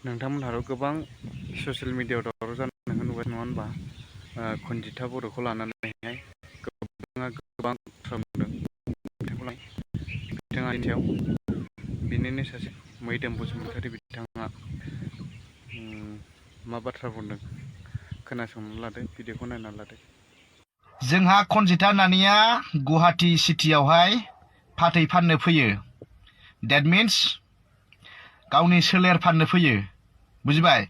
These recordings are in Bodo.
नोंथांमोनहाथ' गोबां ससियेल मिडियायाव दावराव जानायखौ नुबाय नङा होनबा खनजिथा बर'खौ लानानैहाय गोबाङा गोबां बाथ्रा बुंदों बिथाङा सायाव बिनिनो सासे मैदोम बसुमतारी बिथाङा मा बाथ्रा बुंदों खोनासंनानै लादो भिडिअखौ नायनानै लादो। जोंहा खनजिथा नानिया गुवाहाटी सिटियावहाय फाथै फाननो फैयो। डेट मिन्स गावनि सोलेर फाननो फैयो। बुजिबाय?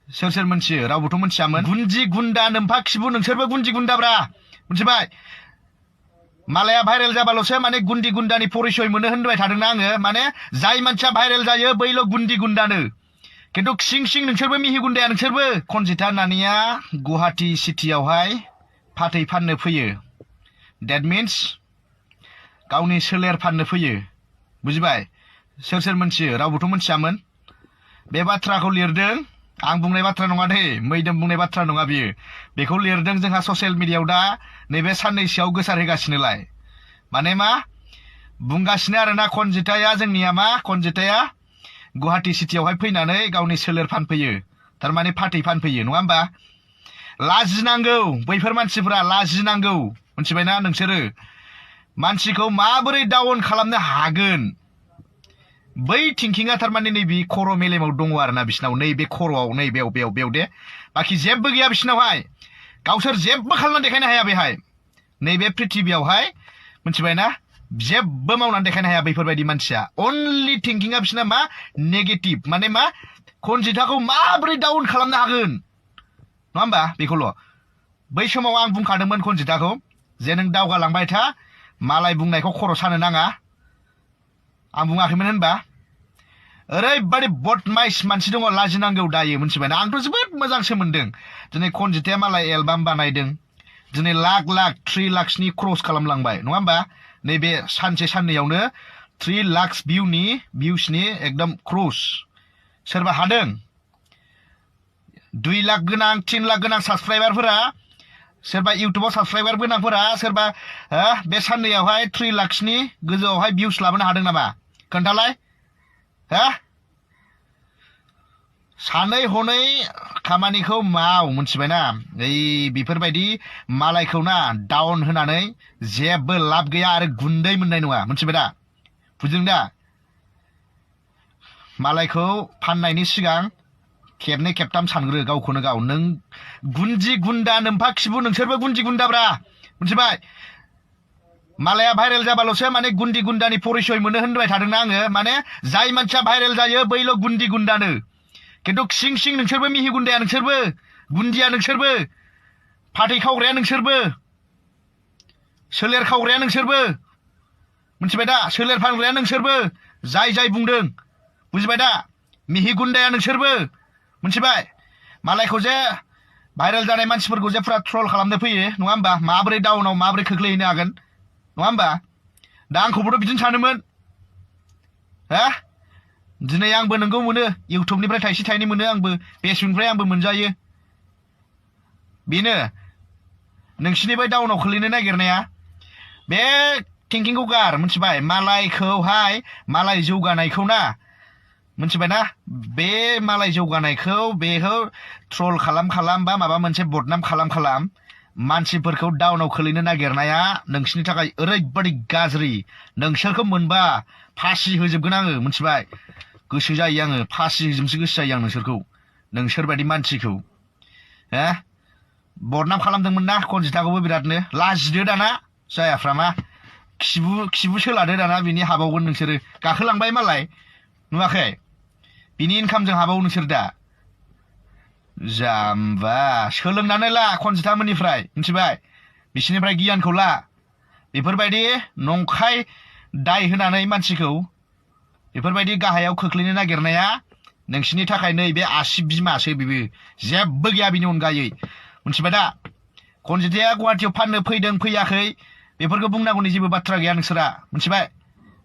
सोर सोर मोनथियो? रावबोथ' मोनथियामोन। गुन्जि गुन्दा नोम्फा खिबु नोंसोरबो गुन्जि गुन्दाब्रा। मोनथिबाय? मालाया भाइरेल जाबाल'सो माने गुन्दी गुन्दानि परिचय मोनो होनबाय थादोंना आङो। माने जाय मानसिया भाइरेल जायो बैल' गुन्दी गुन्दानो। खिन्थु सिं सिं नोंसोरबो मिहि गुन्दाया नोंसोरबो। खनजिथा नानिया गुवाहाटी सिटियावहाय फाथै फाननो फैयो। डेट मिन्स गावनि सोलेर फाननो फैयो। बुजिबाय? सोर सोर मोनथियो? रावबोथ' मोनथियामोन। बे बाथ्राखौ लिरदों आं बुंनाय बाथ्रा नङा दे, मैदोम बुंनाय बाथ्रा नङा बियो। बेखौ लिरदों जोंहा ससियेल मिडियायाव दा नैबे साननैसोआव गोसारहैगासिनोलाय। माने मा बुंगासिनो आरोना खनजिथाया जोंनिया मा खनजिथाया गुवाहाटी सिटियावहाय फैनानै गावनि सोलेर फानफैयो। थारमाने फाथै फानफैयो नङा होमबा? लाजिनांगौ बैफोर मानसिफोरा लाजिनांगौ। मोनथिबायना नोंसोरो? मानसिखौ माबोरै डाउन खालामनो हागोन बै थिंकिंआ थारमाने नैबे खर' मेलेमाव दङ आरोना बिसिनाव, नैबे खर'आव बेयाव दे। बाखि जेबो गैया बिसिनावहाय। गावसोर जेबो खालामनानै देखायनो हाया बेहाय। नैबे पृथिबियावहाय मोनथिबायना जेबो मावनानै देखायनो हाया बैफोरबायदि मानसिया। अनलि थिंकिंआ बिसिना मा नेगेटिभ, माने मा खनजिथाखौ माबोरै डाउन खालामनो हागोन नङा होमबा? बेखौल'। बै समाव आं बुंखादोंमोन खनजिथाखौ जे नों दावगालांबाय था, मालाय बुंनायखौ खर' सानो नाङा। आं बुङाखैमोन होनबा? ओरैबादि बदमाइस मानसि दङ लाजिनांगौ दायो। मोनथिबायना? आंथ' जोबोद मोजांसो मोनदों। दिनै खनजिथाया मालाय एलबाम बानायदों। दिनै लाख 3 लाखसनि क्रस खालामलांबाय नङा होमबा? नैबे सानसे साननैयावनो 3 लाख भिउसनि एकदम क्रस। सोरबा हादों 2 लाख गोनां 3 लाख गोनां साबसक्राइबारफोरा, सोरबा इउटुबाव साबसक्राइबार गोनांफोरा सोरबा बे साननैयावहाय 3 लाखसनि गोजौआवहाय भिउस लाबोनो हादों नामा? खोन्थालाय। सानै हनै खामानिखौ माव। मोनथिबायना? बेफोरबायदि मालायखौ ना डाउन होनानै जेबो लाब गैया आरो गुन्दै मोननाय नङा। मोनथिबाय दा? बुजिदों दा? मालायखौ फाननायनि सिगां खेबनै खेबथाम सानग्रो गावखौनो गाव। नों गुन्जि गुन्दा नोम्फा खिबु नोंसोरबो गुन्जि गुन्दाब्रा। मोनथिबाय? मालाया भाइरेल जाबाल'सो माने गुन्दी गुन्दानि परिचय मोनो होनबाय थादोंना आङो। माने जाय मानसिया भाइरेल जायो बैल' गुन्दी गुन्दानो। खिन्थु सिं सिं नोंसोरबो मिहि गुन्दाया नोंसोरबो, गुन्दिया नोंसोरबो, फाथै खावग्राया नोंसोरबो, सोलेर खावग्राया नोंसोरबो। मोनथिबाय दा? सोलेर फानग्राया नोंसोरबो, जाय बुंदों। बुजिबाय दा? मिहि गुन्दाया नोंसोरबो। मोनथिबाय? मालायखौ जे भाइरेल जानाय मानसिफोरखौ जे फुरा ट्रल खालामनो फैयो नङा होमबा? माबोरै डाउनाव माबोरै खोख्लैहैनो हागोन नङा होमबा? दा आंखौबोथ' बिदिनो सानोमोन। दिनै आंबो नोंगौ मोनो, इउटुबनिफ्राय थाइसे थाइनै मोनो, आंबो फेसबुकनिफ्राय आंबो मोनजायो। बेनो नोंसिनि बै डाउनाव खोलैनो नागिरनाया। बे थिंकिंखौ गार। मोनथिबाय? मालायखौहाय मालाय जौगानायखौ ना, मोनथिबायना? बे मालाय जौगानायखौ बेखौ ट्रल खालाम बा माबा मोनसे बदनाम खालाम मानसिफोरखौ डाउनाव खोलैनो नागिरनाया नोंसिनि थाखाय ओरैबादि गाज्रि। नोंसोरखौ मोनबा फासि होजोबगोन आङो। मोनथिबाय? गोसो जायो आङो, फासि होजोबनोसो गोसो जायो आं नोंसोरबायदि मानसिखौ। बदनाम खालामदोंमोन ना खनजिथाखौबो बिरादनो। लाजिदो दाना जायाफ्रामा। खिबु सोलादो दाना, बिनि हाबावगोन नोंसोरो। गाखोलांबाय मालाय, नुवाखै? बिनि इनकामजों हाबावो नोंसोर दा। जाम्बा। सोलोंनानै ला खनजिथामोननिफ्राय। मिथिबाय? बिसोरनिफ्राय गियानखौ ला। बेफोरबायदि नंखाय दाय होनानै मानसिखौ बेफोरबायदि गाहायाव खोख्लैनो नागिरनाया नोंसिनि थाखाय नैबे आसि बिमासो। बेबो जेबो गैया बिनि अनगायै। मिथिबाय दा? खनजिथाया गुवाहाटीयाव फाननो फैदों फैयाखै बेफोरखौ बुंनांगौनि जेबो बाथ्रा गैया नोंसोरा। मिथिबाय?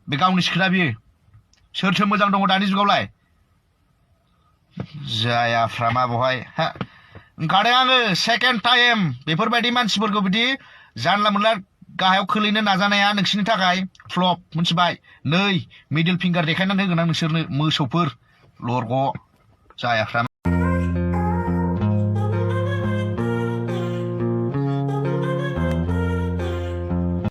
बे गावनि खोथा बियो। सोरथो मोजां दङ दानि जुगावलाय? जायाफ्रामा बहाय। ओंखारदों आङो सेकेन्ड टाइम बेफोरबायदि मानसिफोरखौ बिदि जानला मोनला गाहायाव खोलैनो नाजानाया नोंसिनि थाखाय फ्लप। मिथिबाय? नै मिडिल फिंगार देखायनानै होगोन आं नोंसोरनो, मोसौफोर लरग' जायाफ्रा